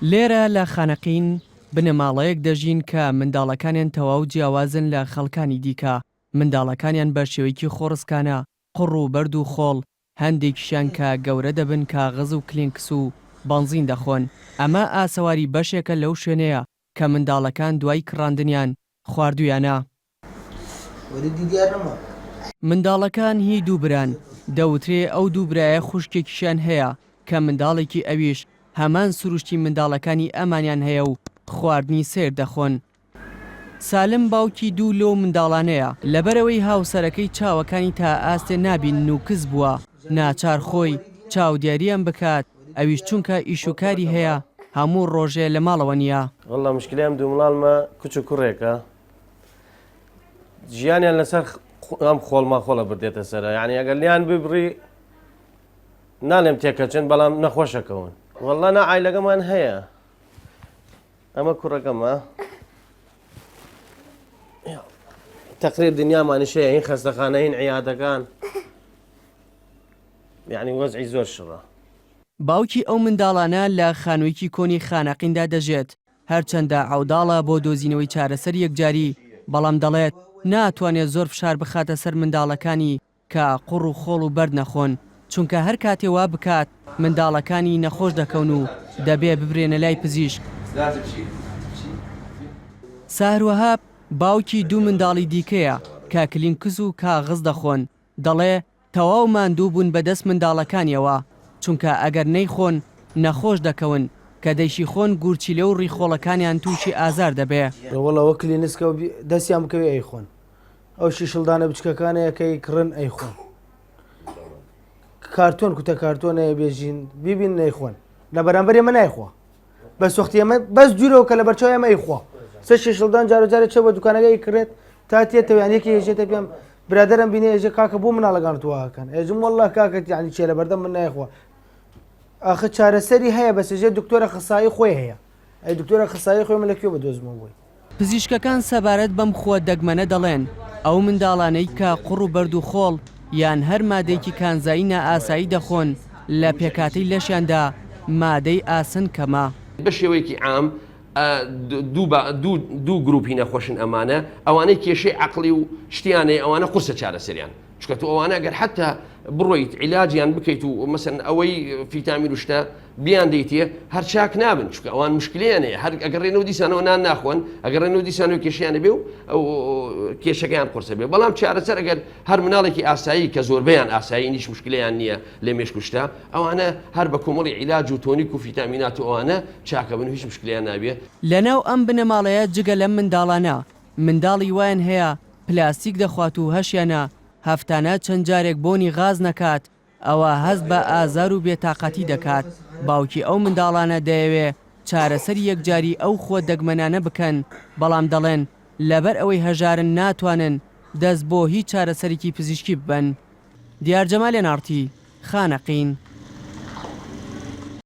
لێرە لە خانەقین بنەماڵەیەک دەژین کە منداڵەکانیان تەواو جیاوازن لە خەڵکانی دیکە، منداڵەکانیان بە شێوەیەکی خۆڕسکانە قوڕ و بەرد و خۆڵ، هەندێکیشیان کە گەورە دەبن کاغەز و کلینکس و بەنزین دەخۆن، ئەمە ئاسەواری بەشێکە لەو شوێنەیە کە منداڵەکان دوای کڕاندنیان خواردویانە. منداڵەکان هی دوو بران، دەوترێ ئەو دوو برایە خوشکێکیشیان هەیە کە منداڵێکی ئەویش هەمان سروشتی منداڵەکانی ئەمانیان هەیە و خواردنی سیر دەخۆن. سالم باوکی دوو لەو منداڵانەیە، لەبەرئەوەی هاوسەرەکەی چاوەکانی تا ئاستێ نابینن و کز بووە، ناچار خۆی چاودێریان بکات، ئەویش چونکە ئیش و کاری هەیە هەموو ڕۆژێ لە ماڵەوە نییە. وەڵا مشکلەی ئەم دوو مڵاڵمە کچ و کوڕێکە ژیانیان لەسەر ئەم خۆڵ ماخۆڵە بردێتە سەرە یعنی ئەگەر لیان ببڕی ناڵێم تێکەچن بەڵام نەخۆشەکەون وەڵا نا عیلەکەمان هەیە ئەمە کوڕەکەمە تەقریر دنیامانیش هەیە هین خەستەخانە هین عیادەکان یعنی وەزعی زۆر شڕە. باوکی ئەو منداڵانە لە خانوویەکی کۆنی خانەقیندا دەژێت، هەرچەندە عەوداڵە بۆ دۆزینەوەی چارەسەری یەکجاری، بەڵام دەڵێت ناتوانێت زۆر فشار بخاتە سەر منداڵەکانی کە قوڕ و خۆڵ و بەرد نەخۆن، چونکە هەر کاتێ وا بکات منداڵەکانی نەخۆش دەکەون و دەبێ ببرێنە لای پزیشک. ساهر وەهاب، باوکی دوو منداڵی دیکەیە کە کلینکس و کاغز دەخۆن، دەڵێ تەواو ماندوو بوون بەدەست منداڵەکانیەوە، چونکە ئەگەر نەیخۆن نەخۆش دەکەون، کە دەیشیخۆن گورچیلە و ڕیخۆڵەکانیان تووشی ئازار دەبێ. وەڵا وە کلینسکە و دەستیان بکەوێ ئەیخۆن ئەو شیشڵدانە بچکەکانەیە کە ئەیکڕن ئەیخۆن کارتۆن کوتە کارتۆنەیە بێژین بیبین نەیخۆن لە بەرامبەر ئێمە نایخوا بەس وەختی ئێمە بەس دوورەوە کە لەبەر چاوی ئێمە ئەیخوا سە شیشڵدان جارە جارە چێ بە دوکانەکە ئەیکڕێت تا تێتەوە یان یەکێ ئێژێتە پێم برادەرم بینێ ئێژێ کاکە بۆ مناڵەکانت وا ئەکەن ئێژم والله کاکە یعنی چێ لەبەردەم من نایخوا ئاخر چارەسەری هەیە بەس ئێژێ دکتۆرە خسایی خۆی هەیە ئەی دکتۆرە خسایی خۆی من لە کوێ بدۆزمەوە بۆی. پزیشکەکان سەبارەت بەم خووە دەگمەنە دەڵێن، ئەو منداڵانەی کە قوڕ و بەرد و خۆڵ یان هەر مادەیەکی کانزایی نائاسایی دەخۆن، لە پێکهاتەی لەشیاندا مادەی ئاسن کەمە. بە شێوەیەکی عام دوو گروپی نەخۆشن ئەمانە، ئەوانەی کێشەی عەقڵی و شتیان هەیە ئەوانە قورسە چارەسەریان، چونکە تۆ ئەوانە گەر حەتا بڕۆیت عیلاجیان بکەیت و مەسەن ئەوەی فیتامین و شتە بیان دەیتێ هەر چاک نابن چونکە ئەوان مشکلیان هەیە هەر ئەگەڕێنەوە دیسانەوە نان ناخۆن ئەگەڕێنەوە دیسانەوە کێشیان بێ و ئەو کێشەکەیان قورسە بێ بەڵام چارەسەر ئەگەر هەر مناڵێکی ئاسایی کە زۆربەیان ئاسایی نیش مشکلیان نییە لە مێشک و شتە ئەوانە هەر بە کۆمەڵی عیلاج و تۆنیک و فیتامینات و ئەوانە چاکە بن و هیچ مشکلیان نابێ. لەناو ئەم بنەماڵەیە جگە لەم منداڵانە منداڵی وایان هەیە پلاستیک دەخوات و هەشیانە هەفتانە چەند جارێک بۆنی غاز نەکات ئەوا هەست بە ئازار و بێتاقەتی دەکات، باوکی ئەو منداڵانە دەیەوێ چارەسەری یەکجاری ئەو خووە دەگمەنانە بکەن، بەڵام دەڵێن لەبەر ئەوەی هەژارن ناتوانن دەست بۆ هیچ چارەسەرێکی پزیشکی ببەن. دیار جەمال ئێن ئاڕ تی، خانەقین.